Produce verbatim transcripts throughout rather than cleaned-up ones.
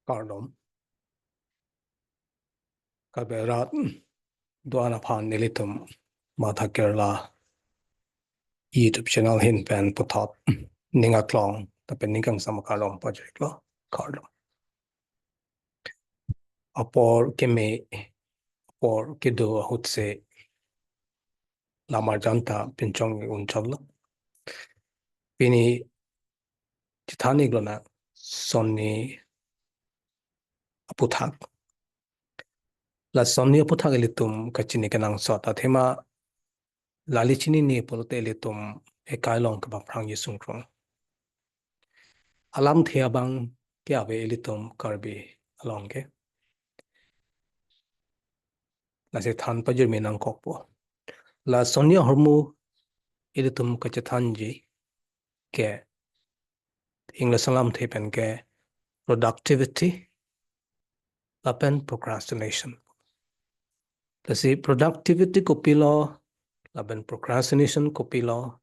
Kardom. Kaberat doan aphan nelitum Matha Kerala YouTube channel ahin pen puthot ning aklong lapen ning kangsam akardom pajirlo. Kardom. Apor keme, apor kedo ahutsi lamar janta pinchong unchotlo. Pini chethan-iklo na sonni aputhak. La sonni aputhak ilitum kachini kenangsot, athema lali chinine pulote ilitum ekai along kepaphrang isungkrung. Alamthe abang ke ave ilitum Karbi along ke. Lasi than pajirmi nangkokpo. La sonni ahormu ilitum kachethanji ke English alamthe pen ke productivity lapen procrastination. Lasi productivity kopilo lapen procrastination kopilo,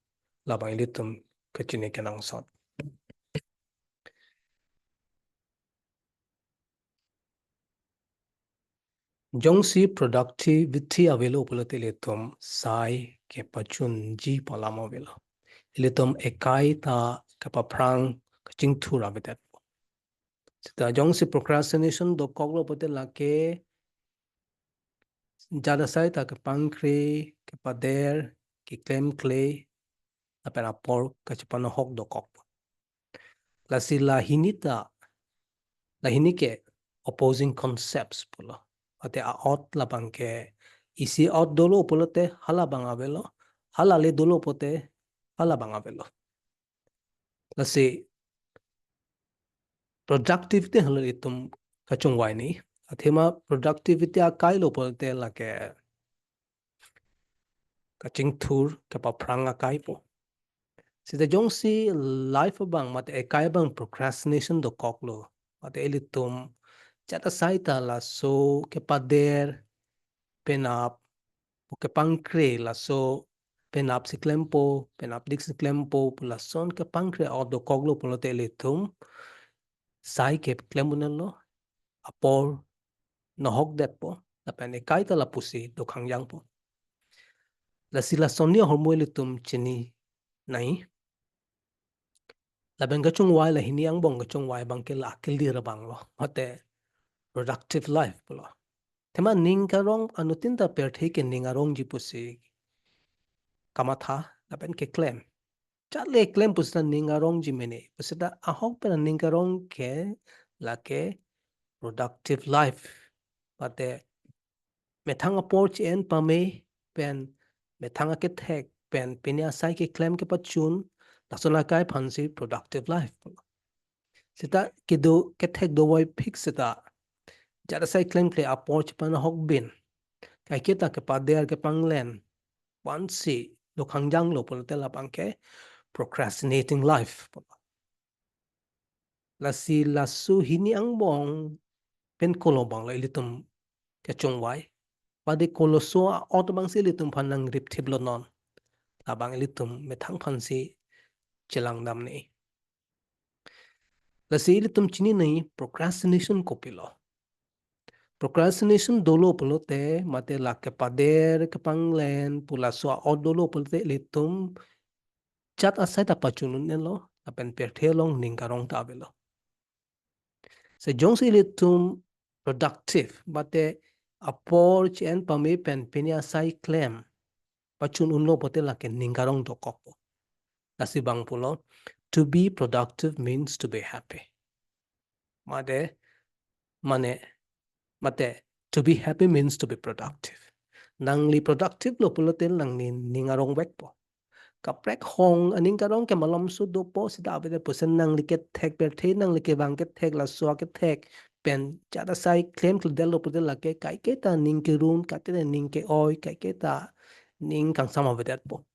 labang ilitum kachini kenangsot. Jongsi productivity avelo pulote ilitum sai kepachunji pu alam avelo. Ilitum ekai ta kepaphrang kachingthur avedet. Seta jongsi procrastination dokoklo pulote lake jat asai ta kepangkre, kepader, keklemkle, lapen apor kachepanohok dokok. Lasi lahini ta, lahini ke opposing concepts pulo. Mate a-ot labang ke isi ot dolo pulote halabang avelo, hala le dolo pulote halabang avelo. Lasi productivity henlo ilitum kachongvai ni. Athema productivity akailo pulote lake kachingthur kepaphrang akaipo. Seta jongsi life abang mate ekai abang procrastination dokoklo, mate ilitum jat asai ta laso kepader, penap, pu kepangkre laso penapsi klempo, penapdiksi klempo pu lason kepangkre a-ot dokoklo pulote ilitum sai keklem un-elo, apor nohokdetpo, lapen ekai ta lapusi dokhangjangpo. Lasi la sonni ahormu ilitum chinine. Lapen kachongvai, lahini angbong kachongvai abang ke la akelir abanglo, mate productive life pulo. Athema ning karong anuttin ta pirthe ke ning arongji pusi kamatha lapen keklem. Jat le klem pusita ning arongji mene. Pusita ahok pen ning karong ke lake productive life. Mate methang apor chi-en pame pen methang akethek pen pini asai keklem kepachun, lason akai aphansi productive life. Seta kedo kethek dovoi phik seta jat asai klemkle apor chepanohok bin, kaiketa kepader kepanglen, vansi dokhangjanglo pulote labang ke procrastinating life. Lasi laso hini angbong pen kolo abanglo ilitum kachongvai. Mate koloso a-ot abangsi ilitum aphan nangripthiplo non, labang ilitum methang aphansi chelangdamne. Lasi ilitum chinine procrastination kopilo. Procrastination dolo pulote mate la kepader kepanglen pu laso a-ot dolo pulote ilitum jat asai ta pachun un-elo, lapen pirthe along ning karong ta avelo. Seta jongsi ilitum productive, mate apor chi-en pame pen pini asai klem pachun unlo pulote lake ning karong dokokpo. Lasi abang pulo, to be productive means to be happy. Mate, mane, mate, to be happy means to be productive. Nangli productive lo pulote nangli ning arongvekpo. Kaprek hong aning karong ke malomso dopo seta avedet pusi nangli kethek pirthe, nangli kevang kethek, laso akethek pen jat asai klemkledetlo pulote lake kaiketa ning kerun, kaiketa ning ke-oi, kaiketa ning kangsam avedetpo.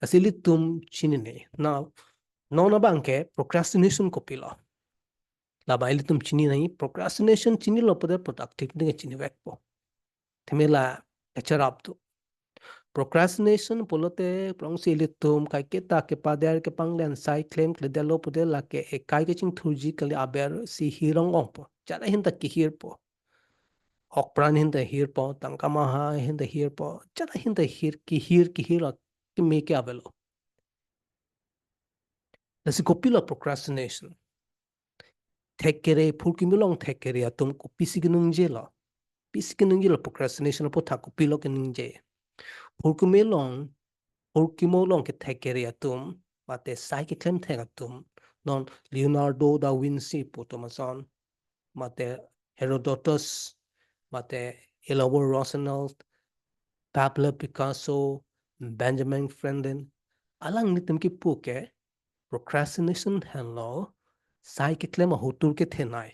Lasi ilitum chinine. Now, non abang ke procrastination kopilo. Labang ilitum chinine, procrastination chinilo pulote productive ding chinivekpo. Athema la kacharap tu. Procrastination pulote prongsi ilitum kaiketa kepader kepanglen sai klemkledetlo pulote lake ekai kachingthurji kali, aber si hirong ongpo. Jara ahin ta kehirpo. Okpran ahin ta hirpo, tangka maha ahin ta hirpo, jara ahin ta hir, kehir, kehir lo, keme ke avelo. Lasi kopilo procrastination? Thekkere, phurkimo along thekkere atum kopisi kenungjelo? Pisi kenungjelo procrastination aputhak, kopilo kenungje? Phurkimo along, phurkimo along kethekkere atum, mate sai keklem thek atum, non Leonardo da Vinci pu atum ason, mate Herodotus, mate Oliver Rosenfeld, Pablo Picasso, Benjamin Franklin, alanglitum kipu ke procrastination henlo, sai keklem ahotur kethenei.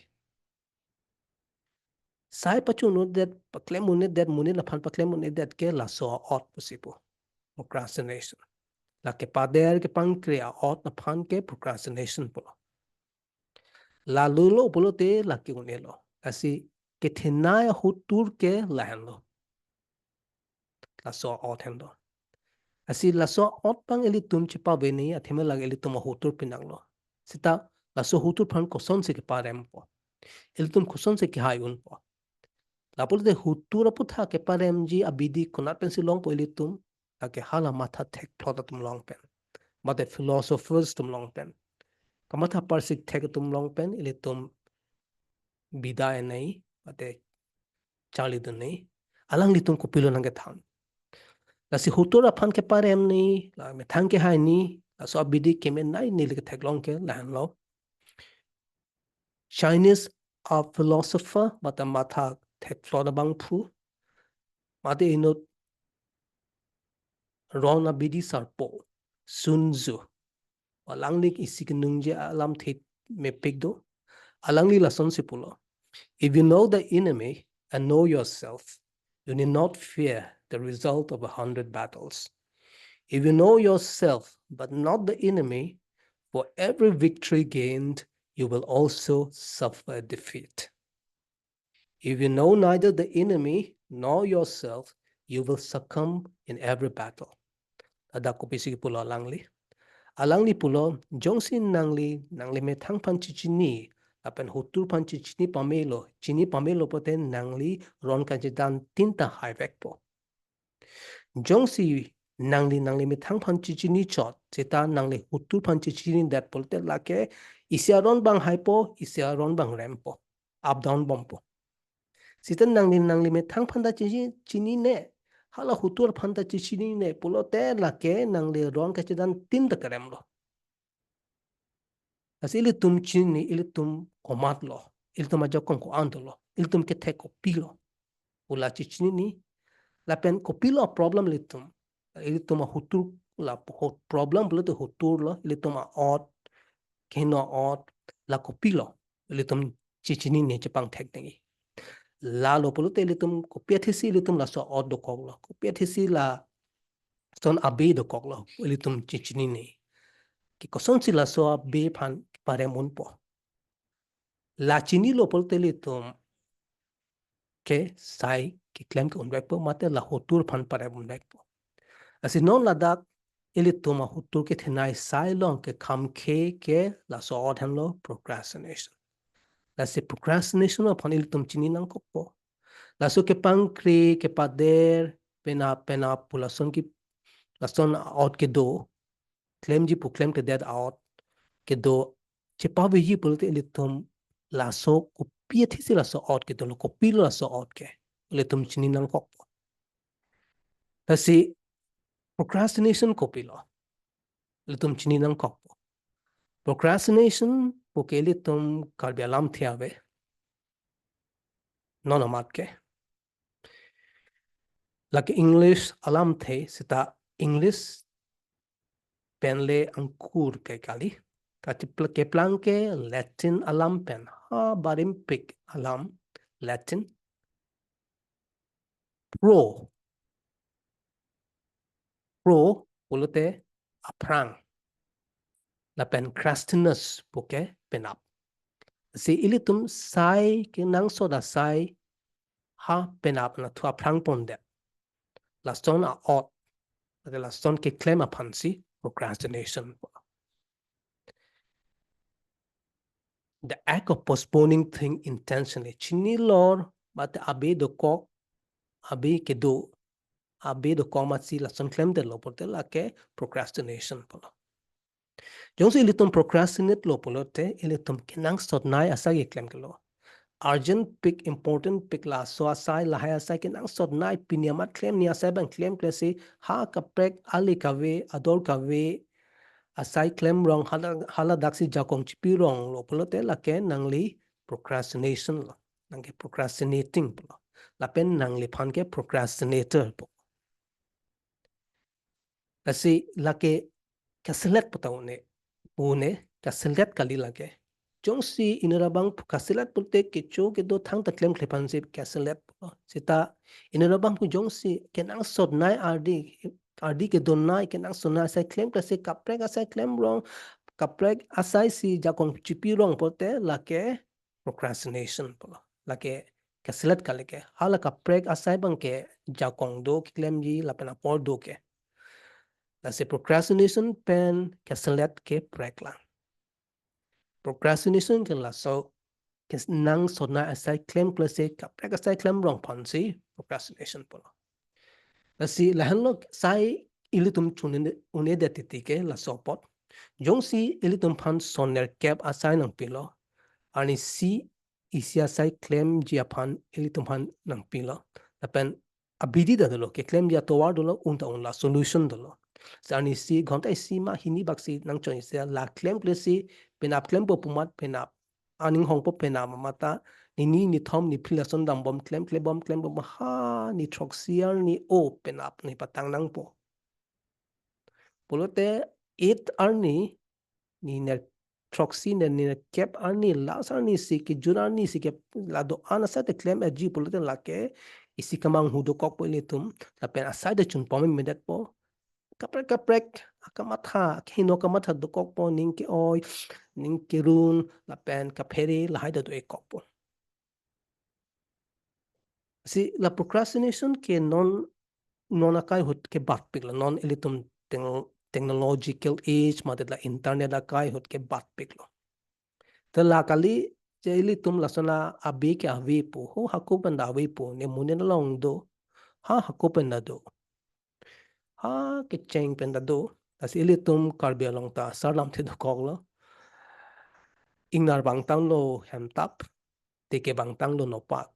Sai pachun-un'edet, paklem-un'edet, monit aphan paklem-un'edet ke laso a-ot pusi pu. Procrastination. La kepader kepangkre a-ot aphan ke procrastination pulo. La lolo pulote la ke-un'elo. Lasi kethenei ahotur ke lahenlo. Laso a-ot henlo. Lasi laso a-ot abang ilitum chepaveni athema lake ilitum ahotur pinanglo. Seta laso ahotur aphan kosonsi keparempo? Ilitum kosonsi kehai-unpo? Lapulote hotur aputhak keparemji abidi konat pensi longpo ilitum? Lake hala matha thekphlot atum along pen, mate philosophers atum along pen, kamatha parsik thek atum along pen ilitum bida en-e, mate charlidun-e. Alanglitum kopilo nangkethan? Lasi hotur aphan keparem ni, la methang kehai ni, laso abidi kemenei neli ketheklong ke lahenlo. Chinese a-philosopher, mate matha thekphlot abangphu, mate inut ron abidi sarpo, Sun Tzu. Alangli isi kenungje alamthe mepik do. Alangli lasonsi pulo: "If you know the enemy and know yourself, you need not fear the result of a hundred battles. If you know yourself but not the enemy, for every victory gained, you will also suffer defeat. If you know neither the enemy nor yourself, you will succumb in every battle." Ladak kopisi pulo alangli? Alangli pulo, jongsi nangli, nangli methang aphan chechini, lapen hotur aphan chechini pamelo, chini pamelo pulote nangli ron kachedanthin ta haivekpo. Jongsi nangli, nangli methang aphan chechini chot, seta nangli hotur aphan chechinidet pulote lake isi aron abang haipo, isi aron abang rempo, up down bompo. Seta nangli, nangli methang aphan ta chechini, chinine, hala hotur aphan ta chechinine pulote lake nangli ron kachedanthin ta keremlo. Lasi ilitum chinine, ilitum komatlo, ilitum ajakong ko-an dolo, ilitum kethek kopilo, pu la chechinine. Lapen kopilo problem ilitum? Ilitum ahotur, la ho-, problem pulote hotur lo, ilitum a-ot, kehingno a-ot, la kopilo ilitum chechinine, chepangthek nangji? Lalo pulote ilitum kopi athesi ilitum laso a-ot dokoklo, kopi athesi lason abe dokoklo ilitum chechinine? Ke kosonsi laso abe aphan parem unpo? La chinilo pulote ilitum ke sai keklem ke-unvekpo, mate la hotur aphan parem unvekpo. Lasi non ladak ilitum ahotur kethenei sai along kekhamkhe ke laso a-ot henlo procrastination. Lasi procrastination aphan ilitum chini nangkokpo. Laso kepangkre, kepader, penap penap pu lason ke, lason a-ot kedo, klemji pu klemkledet a-ot kedo chepaveji pulote ilitum laso kopi athesi laso a-ot kedolo, kopilo laso a-ot ke, ilitum chini nangkokpo. Lasi procrastination kopilo? Ilitum chini nangkokpo. Procrastination puke ilitum Karbi alamthe ave. Non amat ke, lake English alamthe seta English pen le angkur ke kali. Kachipl-, keplang ke Latin alam pen, ha barimpik alam, Latin. Pro. Pro pulote aphrang. Lapen crastiness puke penap. Si ilitum sai kenangsot asai ha penap anatthu aphrang pondet. Lason a-ot Mate lason keklem aphansi procrastination. The act of postponing thing intentionally. Chinilor, mate abe dokok, abe kedo, abe dokok amatsi lason klemdetlo pulote lake procrastination pulo. Jongsi ilitum procrastinate lo pulote ilitum kenangsotnei asai keklem kelo. Urgent pik, important pik, laso asai, lahai asai kenangsotnei, pini amat klem, ni asai abang klemkle si, ha kaprek, ale kave, ador kave, asai klem rong, hala, hala daksi jakong chipi ronglo pulote lake nangli procrastination lo. Nangke procrastinating pulo. Lapen nangliphan ke procrastinator pu. Lasi lake kaselet puta une, une kaselet kali lake. Jongsi inut abang pu kaselet pulote kecho kedo thangta klemkle aphansi kaselet pulo. Seta inut abang pu jongsi kenangsotnei ardi, ardi kedonei, kenangsotnei asai klemkle si kaprek asai klem rong, kaprek asai si jakong chipi rong pulote lake procrastination pulo. Lake kaselet kali ke. Hala kaprek asai abang ke jakong do keklemji lapen apor do ke. Lasi procrastination pen kaselet ke preklang. Procrastination ke laso kenangsotnei asai klemkle si kaprek asai klem rong aphansi procrastination pulo. Lasi lahenlo sai ilitum chun-un-edet titi ke laso apot. Jongsi ilitum aphan son nerkep asai nangpilo, arnisi isi asai klemji aphan ilitum aphan nangpilo. Lapen abidi ta dolo, keklemji atovar dolo, un ta un la solution dolo. Si arnisi ghonta isi ma hini baksi nangchoi si la klemkle si penap klempo pu amat penap aning hongpo, penap amat ta nini nithom niphli lason dambom, klemklebom, klembom, ha ni throksi arni o penap ni patang nangpo. Pulote eight arni, ni ner throksi ne ni nerkep arni, last arni si kejut arni si ke la do-an asai te klem-etji pulote lake isi kemanghu dokokpo ilitum, lapen asai te chun pamemedetpo. Kaprek kaprek akamatha, kehingno kamatha dokokpo, ning ke-oi, ning kerun, lapen kaphere, lahai ta do-ekokpo. Si la procrastination ke non, non akai ahut kebatpiklo, non ilitum teng-, technological age mate la internet akai ahut kebatpiklo. Te la kali je ilitum lason la abe ke avepo, ho hako pen ta avepo, ne monit along do, ha hako pen ta do. Ha kecheng pen ta do. Lasi ilitum Karbi Anglong ta asar lamthe dokoklo. Ingnar bangtanglo hemtap, teke bangtanglo nopak.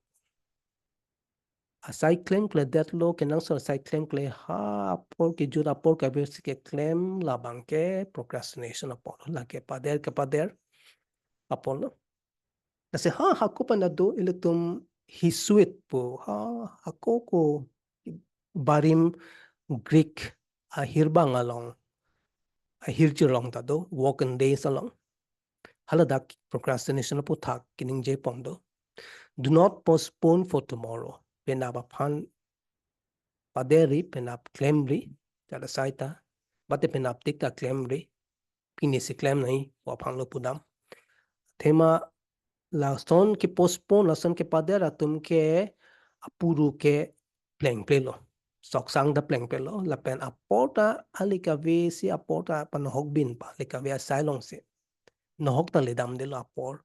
Asai klemkledetlo, kenangsot asai klemkle, ha apor kejut apor kave si keklem, labang ke procrastination apor, lake pader kepader apor lo. Lasi ha hako pen ta do, ilitum hisuit pu, ha hako ko barim Greek ahir abang along, ahirjir along ta do, working days along. Haladak procrastination aputhak keningjepon do. Do not postpone for tomorrow. Penap aphan paderri, penap klemri, jala saita, mate penap tik ta klemri, pini si klem nangji pu aphan lo pudam. Athema lason ke postpone, lason kepader atum ke apuru ke plengplelo. Soksang ta plengplelo, lapen apor ta ale kave si apor ta panohok bin pa, ale kave asai along si. Nohok ta ledamdelo apor.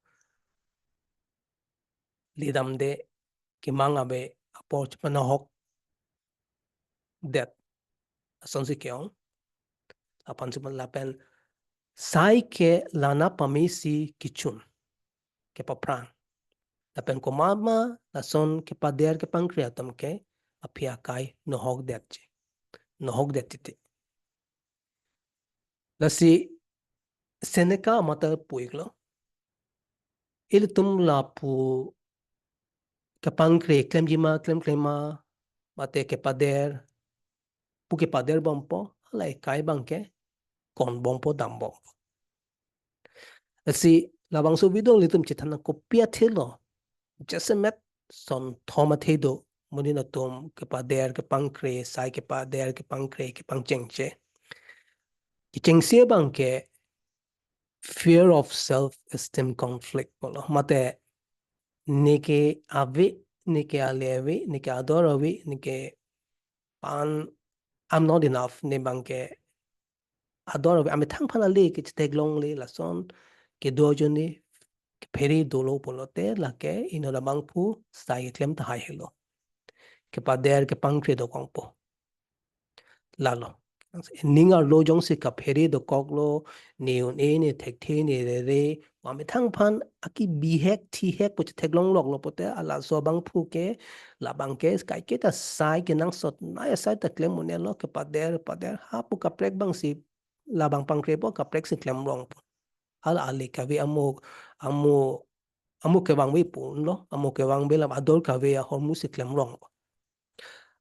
Ledamde kemang ave apor chepanohokdet. Asonsi ke-ong. Aphan si lapen sai ke la nangpame si kechun, kepaphrang. Lapen komat ma lason kepader kepangkre atum ke aphi akai nohokdetji. Nohokdet titi. Lasi Seneca amat ta pu-iklo. Ilitum lapu kepangkre klemji ma, klemkle ma, mate kepader, pu kepaderbompo, hala ekai abang ke konbompo, dambompo. Lasi labangso video ilitum chethan nang kopi athe lo. Jasemet son thom athe do, monit atum kepader kepangkre, sai kepader kepangkre, kepangchengche. Kechengsi abang ke fear of self-esteem conflict pulo. Mate neke ave, neke ale ave, neke ador ave, neke pan I'm not enough, ne abangke ador ave, amethang aphan ale ke chetheklongle lason kedo ajoine kephere dolo pulote lake inut abangphu sai keklem tahai helo. Kepader kepangkre dokokpo. Lalo. Ning arlo jongsi kaphere dokoklo, ne un-e ne thekthe ne rere, amethang aphan akibihek thihek pu chetheklongloklo pote, halaso abangphu ke, labang ke, kaiketa sai kenangsot nai asai ta klem un-elo, kepader, pader, ha pu kaprek abangsi, labang pangkrepo, kaprek si klemrongpo. Hala ale kave amo, amo, amo kevangvepo lo, amo kevangve lam ador kave ahormu si klemrongpo.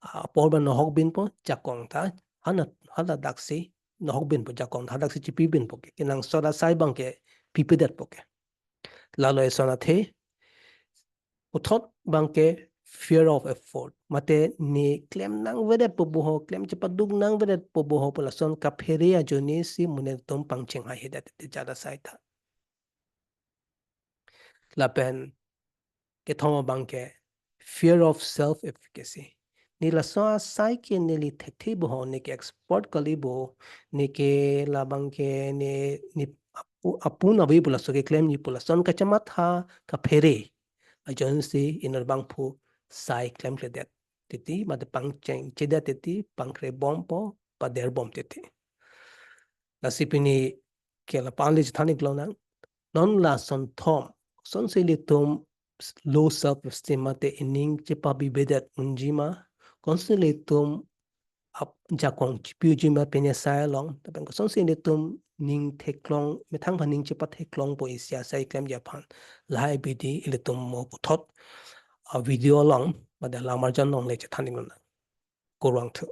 Apor abang nohok binpo, jakong ta, hana, hana daksi, nohok binpo, jakong ta, daksi chipi binpo ke, kenangsot asai abangke pipedetpo ke. Lalo eson athe, puthot abangke fear of effort. Mate ne klem nangvedetpo boho, klem chepaduk nangvedetpo boho pu lason kaphere ajoine si monit atum pangcheng haihedet te jat asai ta. Lapen kethom abangke fear of self-efficacy. Ne laso asai ke neli thekthe boho, ne ke expert kalibo, ne ke labang ke ne, ne apu, apun ave pu laso keklemji pu lason kachematha kaphere ajoine si inut abangphu sai klemkledet titi, mate pangchengchedet titi, pangkrebompo, paderbom titi. Lasi pini ke lapu-an le chethan-ik lonang. Non lason thom, kosonsi ilitum low self-esteem mate ining chepabibedet unji ma, kosonsi ilitum ap-, jakong chipi unji ma pine sai along, lapen kosonsi ilitum ning theklong, methang aphan ning chepatheklongpo isi asai klemji aphan, lahai abidi ilitum mo puthot a-video along, mate lamarjan along le chethan-ik lonang. Kurvangthu.